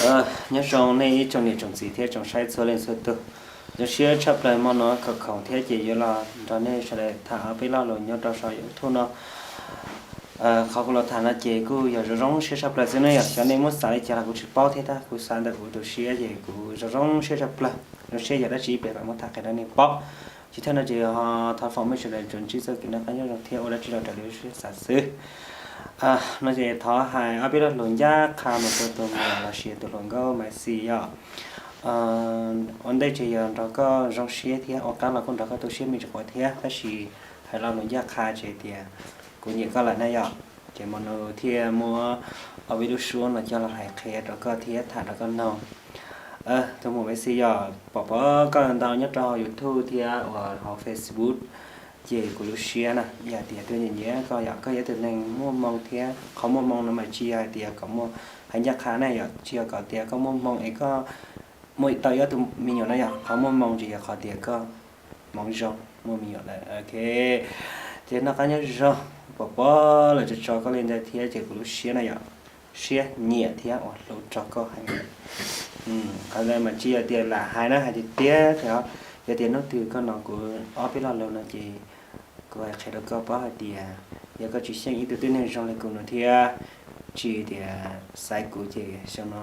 Nyob zoo nej ib tsoom niam tsoom txiv thiab tsoom saib txhua leej txhua tus. Zoo siab tshaj plaws hmo no khoom khoom thiab ces yuav los nrog nej sawv daws tham ob peb lo lus nyob rau saum YouTube no. Qhov kuv los tham no ces kuj yog zoo zoo siab tshaj plaws xwb na yom. Xyov nej muab xav li cas los kuv tsis paub thiab tab kuv xav ntawm kuv tus siab ces kuv zoo zoo siab tshaj plaws. Zoo siab yog dab tsi peb mam muab tham qhia rau nej paub. Tsis thawj no ces thov foom mej sawv daws tsuas ntsib txoj kev noj qab nyob zoo thiab ua dab tsi los raws li lub siab xav xwb. No ces thov hais ob peb lo lus ncaj qha mus rau tus muam los sis tus hluas nkauj Maiv Xis yom. Ua ntej ces yog nrog koj zoo siab thiab ua qab los kuj nrog koj tu siab me ntsis thiab, tab sis hais lo lus ncaj qha ces tias kuv nyiam koj lawm na yom. Ces hmo no thiaj muab ob peb lub suab no coj los hais qhia rau koj thiab tham rau koj mloog. Tus muam Maiv Xis yom, pom pom koj ntau nyob rau hauv YouTube thiab uas hauv Facebook, ces kuv lub siab na yog tias tuaj nyiam nyiam koj yom. Koj yog tus neeg muaj hmoo thiab qhov muaj hmoo no mas tsis yog hais tias kom muaj, hais ncaj qha na yom, tsis yog kom tias koj muaj hmoo es koj muaj tau ib ob tug me nyuam na yom. Qhov muaj hmoo ces yog qhov tias koj hmoov zoo muaj me nyuam lawm, ok. Ces noj qab nyob zoo, pom pom lawv tso tso koj li ntawd thiab ces kuv lub siab na yom, siab nyiam thiab ua hlub rau koj heev. Qhov ntawd mas tsis yog tias lam hais na, hais tiag tiag. Yog tias hnub twg koj hnov kuv ob peb lo lus no ces kuv hais qhia rau koj paub hais tias yog koj tsis xyeej ib tug tib neeg zoo li kuv no thiab tsis tias xaiv kuv ces xyoo no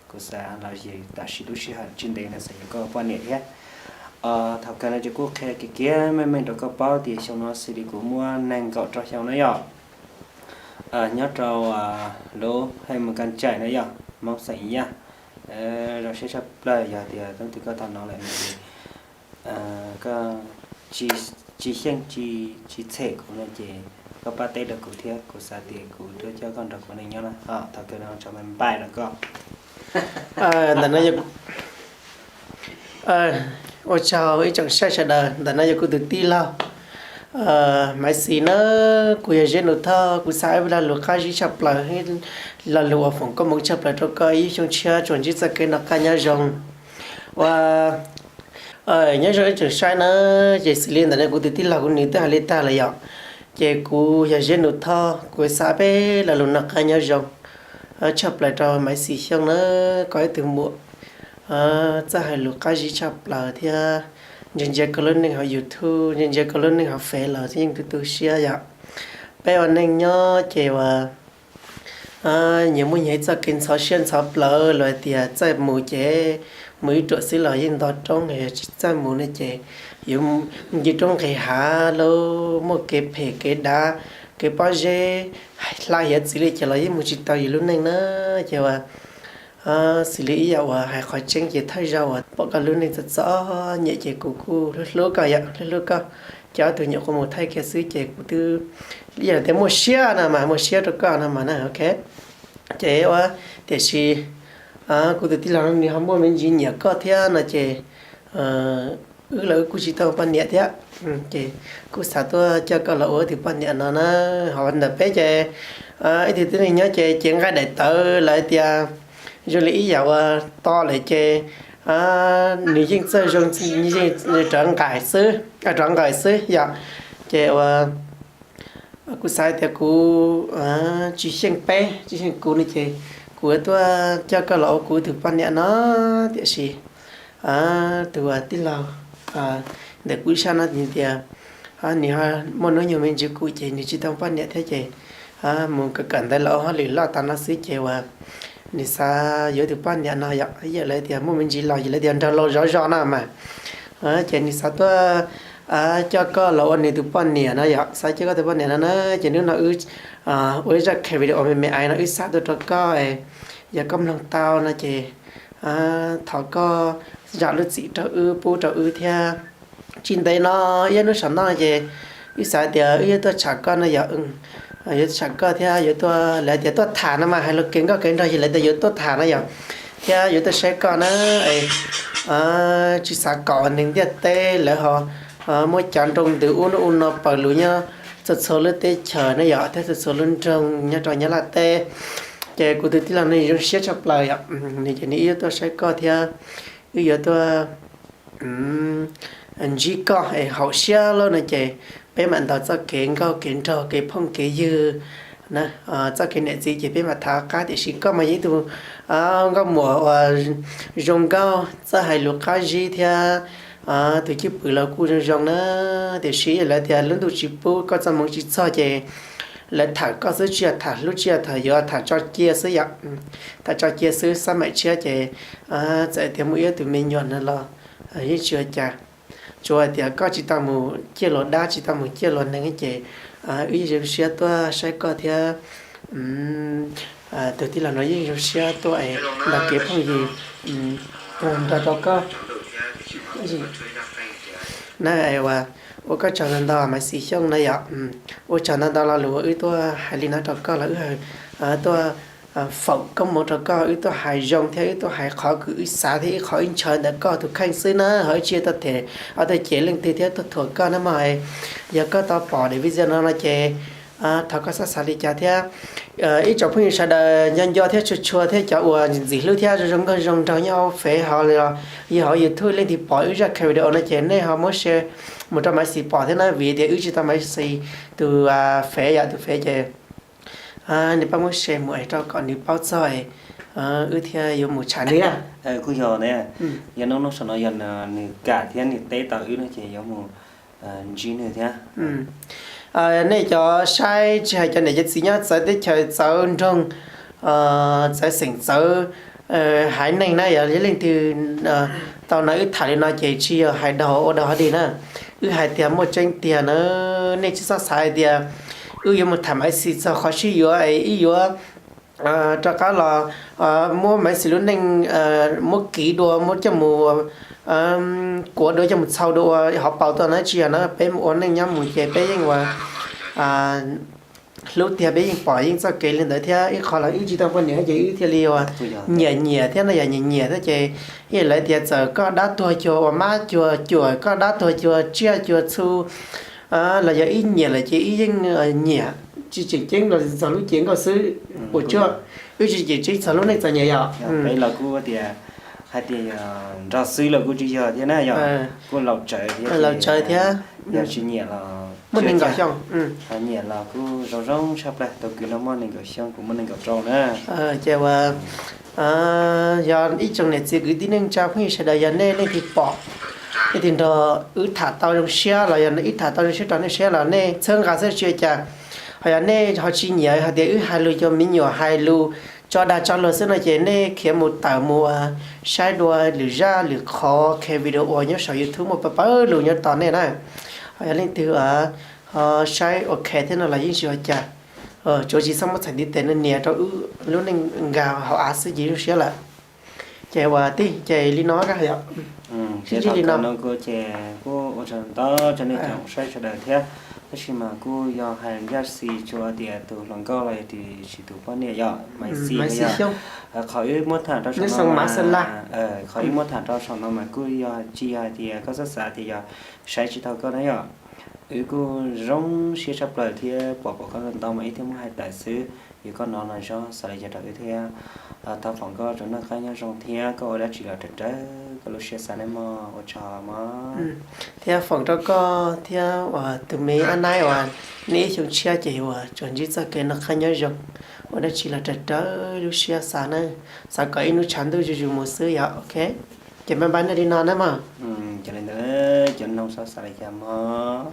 kuv xav los yog tam sim lub sij hawm tsis ntev no xav yuav koj poj niam thiab. Thaum kawg no ces kuj qhia kiag kiag meej meej rau koj paub tias xyoo no xws li kuv muaj nees nkaum rau xyoo na yom. Nyob rau lub hais mus kas tsaim na yom, Hmoob xeem Yaj. Zoo siab tshaj plaws yog tias hnub twg koj tau hnov lawm no ces koj tsis xyeej tsis txhem kuv no ces koj pab teb rau kuv thiab kuv xav tias kuv tuaj coj koj nrog kuv neej nyob na. Thaum kawg no tso me npaim rau koj. Ntawm no ua tsaug ib tsoom saib sawv daws, ntawm no yog kuv tus tij laug Maiv Xis na. Kuv yog Zeb Nus Thoj, kuv xav ib lo lus qab zib tshaj plaws, lo lus uas foom koob hmoov tshaj plaws rau koj ib xyoo tshiab tsuas ntsib txoj kev noj qab nyob zoo. Ua nyob zoo ib tsoom saib na, ces xws li ntawm no kuv tus tij laug kuv nws twb hais li tag lawm yom. Ces kuv yog Zeb Nus Thoj, kuv xav peb lo lus noj qab nyob zoo tshaj plaws rau Maiv Xis Xyooj na, koj ib tug muam txawj hais lus qab zib tshaj plaws thiab ntsia ntsia koj lub neej hauv YouTube, ntsia ntsia koj lub neej hauv Face los yeej tu tu siab yom. Peb ua neej nyob ces uas nyias muaj nyias ib txoj kev ntxhov siab ntxhov plawv los hais tias txawj mus ces mus ib ruam xwb los yeej nto roob, yog tsis txawj mus no ces yuav nce roob nqis hav lauj, muaj kev phem kev dav, kev pob zeb, hla hiav txwv li cas los yeej mus tsis tau yus lub neej na. Ces uas xws li ib yam uas hais qhov tseeb ces thawj zaug uas pom koj lub neej txom txom nyem ces kuv kuj hlub hlub koj yom, hlub hlub koj. Ces ob tug nyuam qhuav mus thaij kiag xwb ces kuv twb ib yam tias muaj siab no mas, muaj siab rau koj no mas na, ok. Ces ua tiam sis kuv tus tij laug nws ho muaj me ntsis nyiam koj thiab no ces wb los wb kuj tsis tau poj niam thiab. Ces kuj xav tuaj coj koj los ua wb tus poj niam no na. Ho ntawm peb ces ib tug tib neeg nyob ces cev nqaij daim tawv lawv tias zoo li ib yam uas to lawm ces nws yeej txawj zoo, yeej rov nqaim xwb, rov nqaim xwb yom. Ces ua kuv xav tias kuv tsis xyeej peb, tsis xyeej kuv no ces kuv tuaj coj koj los ua kuv tus poj niam no. Tiam sis tus tij laug ntawm kuv ib sab no tias nws muaj hnub nyoog me ntsis kuv ces nws tsis tau poj niam thiab ces mus kawm kawm ntawv los ua hauj lwm loj tas no xwb ces uas nws xav yuav tus poj niam no yom, yam lawv tias muaj me ntsis laus ces lawv tias nraug laus zov zos no mas. Ces nws xav tuaj coj koj los ua nws tus poj niam no yom, xav coj koj tus poj niam no na. Ces hnub no wb ua ib zaj khe video me me ais no wb xa tuaj rau koj, yog koj mloog tau no ces thov koj zam lub txim rau wb, pub rau wb thiab. Tsis ntev no ib hnub saum no ces wb xav tias wb yuav tuaj tsham koj no yom, yuav tsham koj thiab yuav tuaj, lawv tias tuaj tham no mas hais lus kev nkauj kev nraug ces lawv tias yuav tuaj tham no yom, thiab yuav tuaj saib koj na. Tsis xav kom neeg ntiaj teb lawv ho muab cov nroo ntws ub hnub ub no paws lus nyob txhua txhua lub teb chaws na yom, thiab txhua txhua lub nroog nyob rau Nyab Laj teb. Ces kuv tus tij laug nws zoo siab tshaj plaws yom, nws ces nws wb yuav tuaj saib koj thiab wb yuav tuaj ntsib koj es haum siab lawm no ces peb mam ntaus txoj kev nkauj kev nraug kev phooj kev ywg na. Txoj kev niam txiv ces peb mam tham qab, tiam sis koj mas yog ib tug nkauj muam uas zoo nkauj, txawj hais lus qab zib thiab tus cwj pwm los kuj zoo zoo na. Tiam sis lawv tias lub ntuj tsis pub, koj txoj hmoov tsis txog ces lawv tham koj xwb, tsis yog tham hlub, tsis yog tham yuav, tham tso cia xwb yom. Tham tso cia xwb, xab maim tshiab ces txawm tias muaj ib tug me nyuam no los yeej tsis ua cas. Tsuas hais tias koj tsis tau mus ciaj luag dab, tsis tau mus ciaj luag neeg ces wb yeej zoo siab tuaj saib koj thiab. Tus tij laug no yeej zoo siab tuaj es nrog kev phooj ywg nrog rau koj na. Ua koj tsaug ntau ntau Maiv Xis Xyooj na yom. Ua tsaug ntau ntau lo lus uas wb tuaj hais li no rau koj los wb tuaj faum koob hmoov rau koj, wb tuaj hais zoo thiab wb tuaj hais qhov kws wb xav thiab ib qhov wb ntshaw ntawm koj tus kheej xwb na, ho wb tsis tuaj them, tuaj cem leej twg thiab tuaj thuam koj na mog. Yog koj tau pom daim video no no ces thov koj txhob xav li cas thiab. Ib tsoom phooj ywg sawv daws nco nco thiab tshua tshua thiab cov uas ntxim hlub thiab zoo zoo nkauj zoo nraug nyob hauv Fev hauv, yog hauv YouTube leej twg pom wb zaj video no ces nej ho muab share mus rau Maiv Xis pom thiab na, vim tias wb tsis tau Maiv Xis tus Fev yom, tus Fev ces nws pab muab share mus es rau kom nws paub txog wb thiaj yuav mus tshaj nws. Kuj yog ne, yog hnub no saum no yog nws kam thiab nws teb tau wb no ces yuav mus ntsib nws thiab. Nej cov saib tsis hais cov niam cov txiv nyob txawv teb chaws txawv nroog, txawv xeem txawv haiv neeg na, yog leej twg tau hnov wb tham li no ces tsis yog hais daug ua daug hov dig na. Wb hais tiag muaj tseeb tiag na. Nej tsis txhob xav hais tias wb yuav mus tham Maiv Xis txog qhov sib yuav es wb yuav rov qab los muab Maiv Xis lub neej muab kiv dua, muab coj mus kuav dua, coj mus txhau dua ua hauv paus tuaj na, tsis yog na. Peb mus ua neej nyob mus ces peb yeej ua hlub tiag, peb yeej pom yeej txoj kev li ntawd thiab. Ib qho los wb tsis tau poj niam ces wb thiaj li ua nyiam nyiam thiab no, yog nyiam nyiam thiab ces ib lawv tias txawm koj dab tuag cuag uas mab cuag cuam, koj dab tuag cuag tsiaj cuag txhu los yog ib nyiam lawm ces ib yeej nyiam, tsis tseem ceeb los txog lub cev nkauj xwb. Puas tsuaj, wb tsis tseem ceeb txog lub neej txom nyem yom. Peb los kuj tias hais tias yog nrog xwb los kuj tsis yog thiab na, yog kuj laus tsawv thiab, laus tsawv thiab, yog tsis nyiam los muaj nees nkaum xyoo, nyiam los kuj zoo zoo tshaj plaws. Tau kwv no muaj nees nkaum xyoo, kuv muaj nees nkaum rau na. Ces ua yog ib tsoom niam txiv kwv tij neej tsa phooj ywg sawv daws, yog nej leej twg pom, leej twg nrog wb tham tau zoo siab los yog wb tham tau zoo siab rau nej siab los nej txhawb nqa xwb tsis ua cas. Ho yog nej ho tsis nyiam hais tias wb hais lus cuag me nyuam hais lus tso dag tso luag xwb no ces nej khiav mus tawm mus saib dua lwm zaj lwm qhov, khe video uas nyob saum YouTube muaj pab pawg lus nyob tos nej na. Ho yog leej twg ho saib ua khe thiab no los yeej tsis ua cas. Tsuav tsis txhob muab txhais ntiv tes no nias rau wb lub neej nkag hauv av xwb ces zoo siab lawm. Ces ua tij ces li no koj yom. Sib ntsib li no kuj ces kuj ua tsaug ntau rau nej cov saib sawv daws thiab. Tab sis mas kuj yog hais ncaj xis tsuas tias tus hluas nkauj los yog tias tsis tus poj niam yom, Maiv Xis Xyooj. Qhov wb muab tham rau saum no, qhov wb muab tham rau saum no mas kuj yog tsis yog hais tias koj txhob xav tias yog saib tsis taus koj na yom. Wb kuj zoo siab tshaj plaws thiab pom pom koj ntau mas wb thiaj muab hais tawm xwb. Yog koj hnov no zoo xav li cas rau wb thiab. Thov foom koj tsuas noj qab nyob zoo thiab koj ua dab tsi los raws raws koj lub siab xav nawb mog, ua tsaug mog. Thiab foom rau koj thiab uas tus me ab naib uas nej ib xyoo tshiab ces uas tsuas ntsib txoj kev noj qab nyob zoo, ua dab tsi los raws raws lub siab xav na, xav kom ib hnub tshav ntuj zuj zus mus xwb yom, ok. Ces bye bye nej li no na mog. Cov li ntawd cov noog xav xav li cas mog.